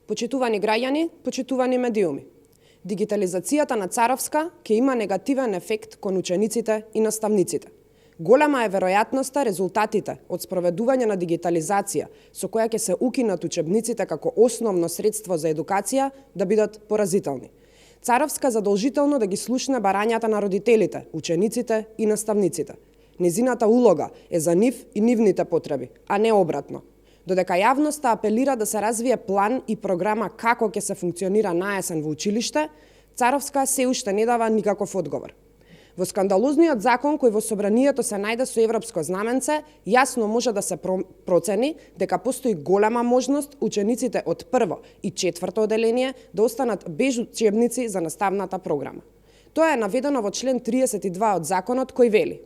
Почитувани граѓани, почитувани медиуми. Дигитализацијата на Царовска ќе има негативен ефект кон учениците и наставниците. Голема е веројатноста резултатите од спроведување на дигитализација со која ќе се укинат учебниците како основно средство за едукација да бидат поразителни. Царовска задолжително да ги слушне барањата на родителите, учениците и наставниците. Незината улога е за нив и нивните потреби, а не обратно. Додека јавноста апелира да се развие план и програма како ќе се функционира наесен во училиште, Царовска се уште не дава никаков одговор. Во скандалозниот закон кој во собранието се најде со европско знаменце, јасно може да се процени дека постои голема можност учениците од прво и четврто оделение да останат без учебници за наставната програма. Тоа е наведено во член 32 од законот кој вели: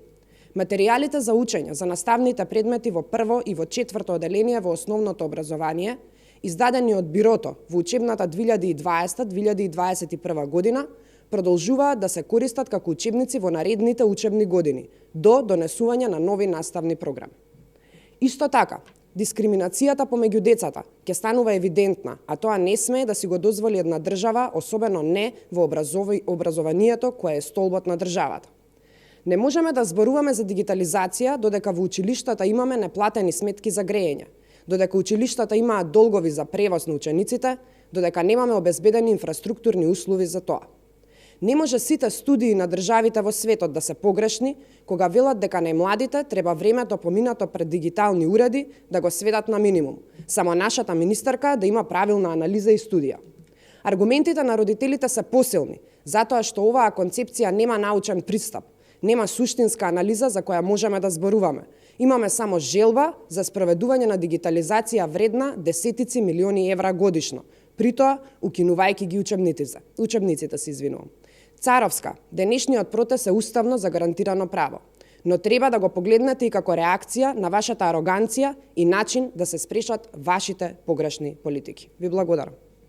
материјалите за учење за наставните предмети во прво и во четврто оделение во основното образование, издадени од Бирото во учебната 2020-2021 година, продолжуваат да се користат како учебници во наредните учебни години, до донесување на нови наставни програми. Исто така, дискриминацијата помеѓу децата ќе станува евидентна, а тоа не смее да си го дозволи една држава, особено не во образованието кое е столбот на државата. Не можеме да зборуваме за дигитализација додека во училиштата имаме неплатени сметки за грејење, додека училиштата имаат долгови за превоз на учениците, додека немаме обезбедени инфраструктурни услови за тоа. Не може сите студии на државите во светот да се погрешни, кога велат дека најмладите треба времето поминато пред дигитални уреди да го сведат на минимум. Само нашата министерка да има правилна анализа и студија. Аргументите на родителите се посилни, затоа што оваа концепција нема научен пристап, нема суштинска анализа за која можеме да зборуваме. Имаме само желба за спроведување на дигитализација вредна десетици милиони евра годишно, притоа укинувајќи ги учебниците се извинувам. Царовска, денешниот протест е уставно загарантирано право, но треба да го погледнете и како реакција на вашата ароганција и начин да се спрешат вашите погрешни политики. Ви благодарам.